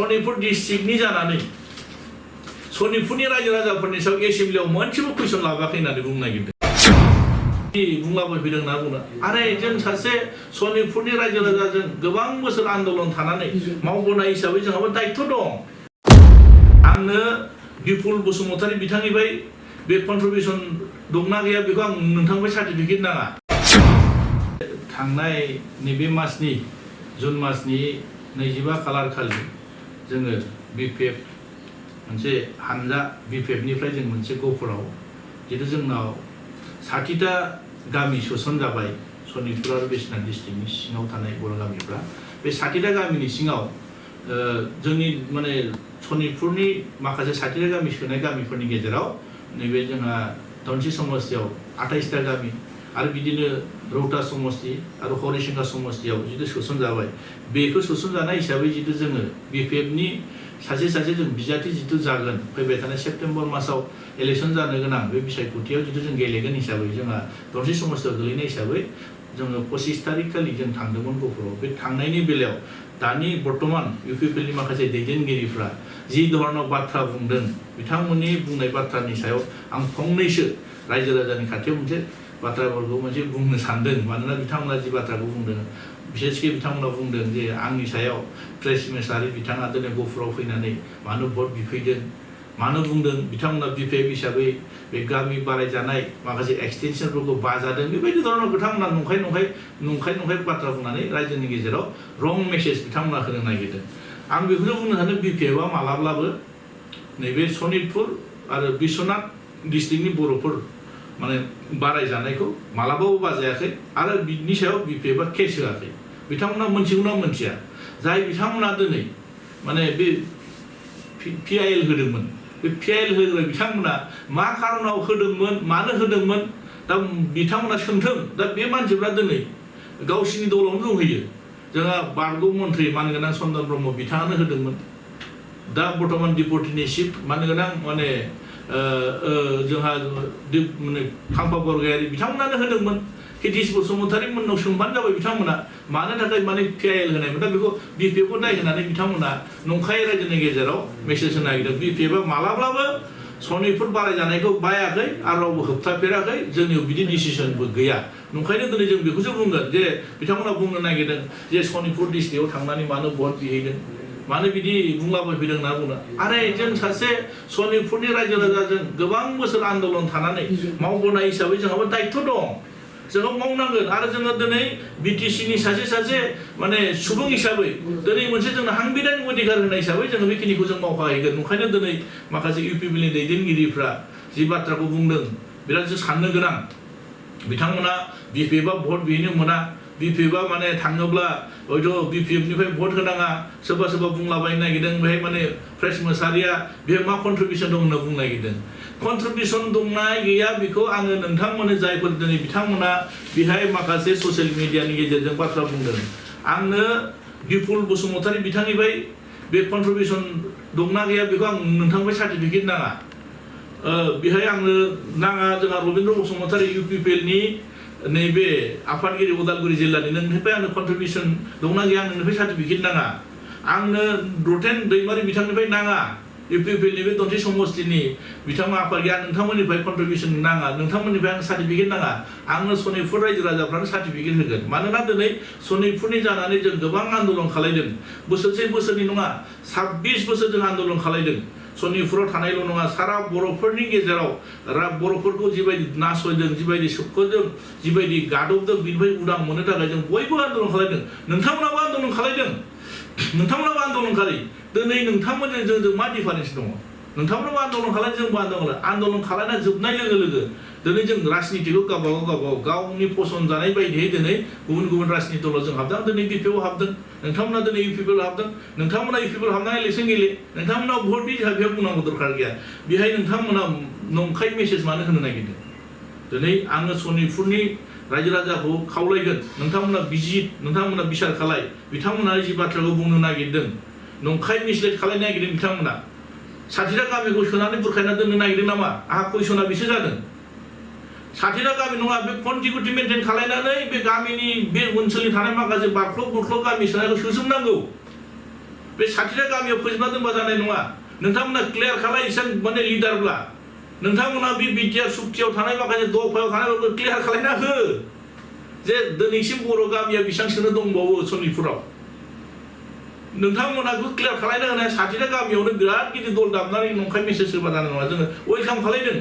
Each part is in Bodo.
सनितपुर डिस्ट्रिक्टनि जानानै सनितपुरनि रायजो राजाफोरनि सायाव एसेम्बलियाव मोनसेबो कुइसन लाबोआखै होननानै बुंनो नागिरदों बुंलाबायफैदों होनना बुंदों आरे जों सासे सनितपुरनि रायजो राजाजों गोबां बोसोर आन्दलन थानानै मावबोनाय हिसाबै जोंहाबो दायित्व दं आंनो विपुल बसुमतारी बिथांनिफ्राय बे कन्ट्रिबिउसन दंना गैया बेखौ आं नोंथांनिफ्राय सार्टिफिकेट नाङा थांनाय नैबे मासनि जुन मासनि 25 खालार खालि जोङो बिपिएफ मोनसे हानजा बिपिएफनिफ्राय जों मोनसे गहपुराव जितु जोंनाव 60टा गामि सोसन जाबाय सनितपुर आरो बिश्वनाथ डिस्ट्रिक्टनि सिङाव थानाय बर' गामिफ्रा बे 60टा गामिनि सिङाव जोंनि माने सनितपुरनि माखासे 60टा गामि सोनाय गामिफोरनि गेजेराव नैबे जोंहा धनसि समस्तियाव 28टा गामि आरो बिदिनो रौता समस्ति आरो हरिसिंगा समस्तियाव जितु सोसन जाबाय बेखौ सोसन जानाय हिसाबै जितु जोङो बिपिएफनि सासे जों बिजाथि जितु जागोन फैबाय थानाय सेप्तेम्बर मासाव इलेक्शन जानो गोनां बे बिसायख'थियाव जितु जों गेलेगोन हिसाबै जोंहा धनसि समस्तियाव गोलैनाय हिसाबै जोङो 25 तारिख खालि जों थांदोंमोन गहपुराव बे थांनायनि बेलायाव दानि बर्तमान इउपिपिएलनि माखासे दैदेनगिरिफ्रा जि धरनाव बाथ्रा बुंदों बिथांमोननि बुंनाय बाथ्रानि सायाव आं फंनैसो रायजो राजानि खाथियाव मोनसे बाथ्राफोरखौ मोनसे बुंनो सानदों मानोना बिथांमोना जि बाथ्राखौ बुंदों बिसेसकि बिथांमोना बुंदों जे आंनि सायाव प्रेस मिनिस्टार बिथाङा दिनै गहपुराव फैनानै मानो भट बिफैदों मानो बुंदों बिथांमोना बिपिएफ हिसाबै बे गामि बारायजानाय माखासे एक्सटेनसनफोरखौ बाजादों बेबायदि धरनाव बिथांमोना नंखाय बाथ्रा बुंनानै रायजोनि गेजेराव रं मेसेज बिथांमोना होनो नागिरदों आं बेखौनो बुंनो सानो बिपिएफआ मालाब्लाबो नैबे सनितपुर आरो बिश्वनाथ डिस्ट्रिक्टनि बर'फोर माने बारायजानायखौ मालाबाबो बाजायाखै आरो बिनि सायाव बिपिएफआ केस होआखै बिथांमोना मोनथिगौना मोनथिया जाय बिथांमोना दिनै माने बे पिआइएल होदोंमोन बे पिआइएल होग्रा बिथांमोना मा खारनाव होदोंमोन मानो होदोंमोन दा बिथांमोना सोंथों दा बे मानसिफ्रा दिनै गावसिनि दलावनो दंहैयो जोंहा बारग' मन्थ्रि मानगोनां चन्दन ब्रह्म बिथाङानो होदोंमोन दा बर्तमान डिपुटिनि चिफ मानगोनां माने जोंहा माने खांफा बरगयारि बिथांमोनानो होदोंमोन हिदिस बसुमतारी मोननाव सोंबानो जाबाय बिथांमोना मानो थाखाय माने पिआइएल होनायमोन दा बेखौ बिपिएफखौ दाय होनानै बिथांमोना नंखाय रायजोनि गेजेराव मेसेज होनो नागिरदों बिपिएफआ मालाब्लाबो सनितपुर बारायजानायखौ बायाखै आरो रावबो होबथाफेराखै जोंनियाव बिदि डिसिसनबो गैया नंखायनो दिनै जों बेखौसो बुंगोन जे बिथांमोना बुंनो नागिरदों जे सनितपुर डिस्ट्रिक्टआव थांनानै मानो भट बिहैदों मानो बिदि बुंलाबायफैदों होनना बुंदों आरे जों सासे सनितपुरनि रायजो राजाजों गोबां बोसोर आन्दलन थानानै मावबोनाय हिसाबै जोंहाबो दायित्व दं जोङो मावनांगोन आरो जोङो दिनै बिटिसिनि सासे माने सुबुं हिसाबै दिनै मोनसे जोंनो हांबिधानिक अधिकार होनाय हिसाबै जोङो बेखिनिखौ जों मावफाहैगोन ओंखायनो दिनै माखासे इउपिपिएलनि दैदेनगिरिफ्रा जि बाथ्राखौ बुंदों बिराद साननो गोनां बिथांमोना बिपिएफआ भट बिहैनो मोना बिपिएफआ माने थाङोब्ला हयथ' बिपिएफनिफ्राय भट होनाङा सोरबा बुंलाबायनो नागिरदों बेहाय माने प्रेस मोसाहारिया बेहाय मा कन्ट्रिबिउसन दं होनना बुंनो नागिरदों कन्ट्रिबिउसन दंना गैया बेखौ आङो नोंथांमोननो जायफोर दिनै बिथांमोना बेहाय माखासे ससियेल मिडियानि गेजेरजों बाथ्रा बुंदों आंनो विपुल बसुमतारी बिथांनिफ्राय बे कन्ट्रिबिउसन दंना गैया बेखौ आं नोंथांनिफ्राय सार्टिफिकेट नाङा बेहाय आंनो नाङा जोंहा रबीन्द्र बसुमतारी इउपिपिएलनि नैबे आफादगिरि उदालगुरि जिल्लानि नोंनिफ्राय आंनो कन्ट्रिबिउसन दंना गैया आं नोंनिफ्राय सार्टिफिकेट नाङा आंनो रतेन दैमारि बिथांनिफ्राय नाङा इउपिपिएलनि बे धनसि समस्तिनि बिथाङा आफादगिरि नोंथांमोननिफ्राय कन्ट्रिबिउसन नाङा नोंथांमोननिफ्राय आं सार्टिफिकेट नाङा आंनो सनितपुर रायजो राजाफ्रानो सार्टिफिकेट होगोन मानोना दिनै सनितपुरनि जानानै जों गोबां आन्दलन खालायदों बोसोरनि नङा 26 बोसोर जों आन्दलन खालायदों सनितपुराव थानायल' नङा सारा बर'फोरनि गेजेराव बर'फोरखौ जिबायदि नासयदों जिबायदि सोबख'दों जिबायदि गादबदों बिनिफ्राय उदां मोननो थाखाय जों बयबो आन्दलन खालायदों नोंथांमोनाबो आन्दलन खालायदों नोंथांमोनाबो आन्दलन खालाय दिनै नोंथांमोनजों जोंजों मा डिफारेन्स दङ नोंथांमोनाबो आन्दलन खालाय जोंबो आन्दलन खालायना जोबनाय लोगो दिनै जों राजनितिखौ गावबागाव गावनि पसन्द जानाय बायदियै दिनै गुबुन राजनिति दलाव जों हाबदों दिनै बिपिएफआव हाबदों नोंथांमोना दिनै इउपिपिएल हाबदों नोंथांमोना इउपिपिएल हाबनानै इलेक्शन गेले नोंथांमोना भट बि बेयाव बुंनांगौ दरकार गैया बेहाय नोंथांमोना नंखाय मेसेज मानो होनो नागिरदों दिनै आङो सनितपुरनि रायजो राजाखौ खावलायगोन नोंथांमोना नोंथांमोना बिसार खालाय बिथांमोना जि बाथ्राखौ बुंनो नागिरदों नंखाय मिसलेट खालायनो नागिरदों बिथांमोना 60टा गामिखौ सोनानै बुरखायना दोननो नागिरदों नामा आहा कुइसना बिसो जादों 60टा गामि नङा बे कन्टिगिउटि मेनटेन खालायनानै बे गामिनि बे ओनसोलनि थानाय माखासे बारख्ल' बुरख्ल' गामि सोनायखौ सोसोमनांगौ बे 60टा गामियाव फोजोबना दोनबा जानाय नङा नोंथांमोना क्लियार खालाय इसां माने लिडारब्ला नोंथांमोना बे बिटिआर सुक्तियाव थानाय माखासे दफायाव थानायफोरखौ क्लियार खालायना हो जे दिनैसिम बर' गामिया बेसेबांसोनो दंबावो सनितपुराव नोंथांमोनाखौ क्लियार खालायना होनाय 60टा गामियावनो बिराद गिदिर दल दामनानै नंखाय मेसेज होबा जानाय नङा जोङो वेलकाम खालायदों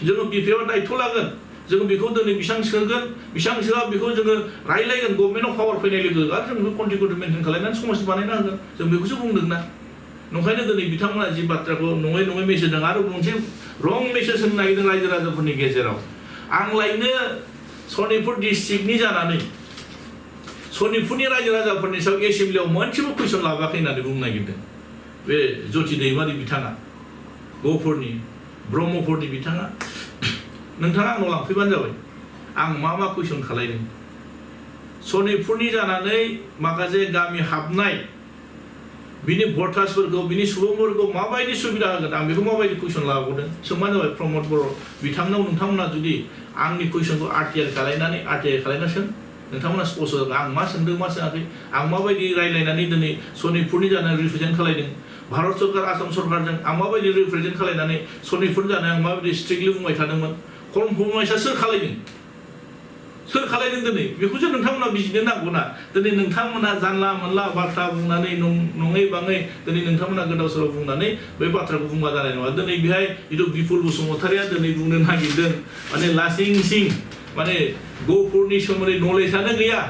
जोङो बिपिएफआ दायथ' लागोन जोङो बेखौ दिनै बेसेबां सोगोन बेसेबां सोआ बेखौ जोङो रायलायगोन गभर्नमेन्टआव पावार फैनाय लोगो आरो जों बेखौ कन्टिनिउ मेनटेन खालायनानै समाज बानायना होगोन जों बेखौसो बुंदों ना नंखायनो दिनै बिथांमोना जि बाथ्राखौ नङै नङै मेसेज होदों आरो मोनसे रं मेसेज होनो नागिरदों रायजो राजाफोरनि गेजेराव आं लायनो सनितपुर डिस्ट्रिक्टनि जानानै सनितपुरनि रायजो राजाफोरनि सायाव एसेम्ब्लियाव मोनसेबो कुइसन लाबोआखै होननानै बुंनो नागिरदों बे ज्योति दैमारि बिथाङा गहपुरनि ब्रह्मपुरनि बिथाङा नोंथाङा आंनाव लांफैबानो जाबाय आं मा कुइसन खालायदों सनितपुरनि जानानै माखासे गामि हाबनाय बिनि भटार्सफोरखौ बिनि सुबुंफोरखौ माबायदि सुबिदा होगोन आं बेखौ माबायदि कुइसन लाबोदों सोंबानो जाबाय प्रमद बर' बिथांनाव नोंथांमोना जुदि आंनि कुइसनखौ आरटिआइ खालायना सों नोंथांमोना स्पष्ट जागोन आं मा सोंदों मा सोङाखै आं माबायदि रायलायनानै दिनै सनितपुरनि जानानै रिप्रेजेन्ट खालायदों भारत सरकार आसाम सरकारजों आं माबायदि रिप्रेजेन्ट खालायनानै सनितपुर जानाय आं माबायदि स्ट्रिक्टलि बुंबाय थादोंमोन कनफर्माइसआ सोर खालायदों दिनै बेखौसो नोंथांमोना बिजिरनो नांगौना दिनै नोंथांमोना जानला मोनला बाथ्रा बुंनानै नङै बाङै दिनै नोंथांमोना गोदाव सोराव बुंनानै बै बाथ्राखौ बुंबा जानाय नङा दिनै बेहाय जिथु बिपुल बसुमतारिया दिनै बुंनो नागिरदों माने लासिं सिं माने गहपुरनि सोमोन्दै नलेजआनो गैया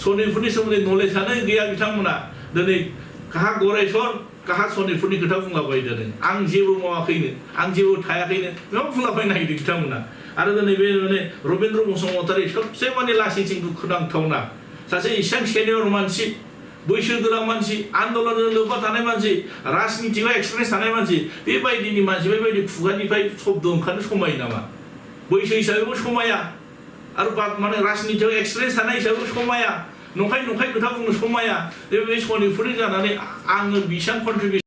सनितपुरनि सोमोन्दै नलेजआनो गैया बिथांमोना दिनै काहा गरेस्वर काहा सनितपुरनि खोथा बुंलाबाय जादों आं जेबो मावाखैनो आं जेबो थायाखैनो बेयाव बुंलाबायनो नागिरदों बिथांमोना आरो दिनै बे माने रबीन्द्र बसुमतारी सबसे माने लासिं सिं दुखुनांथावना सासे इसां सेनियर मानसि बैसोगोरा मानसि आन्दलनजों लोब्बा थानाय मानसि राजनितियाव एक्सपिरियेन्स थानाय मानसि बेबायदिनि मानसि बेबायदि खुगानिफ्राय शब्द ओंखारनो समायो नामा बैसो हिसाबैबो समाया आरो माने राजनितियाव एक्सपिरियेन्स थानाय हिसाबैबो समाया नंखाय खोथा बुंनो समाया बे सनितपुरनि जानानै आङो बेसेबां कन्ट्रिबिउसन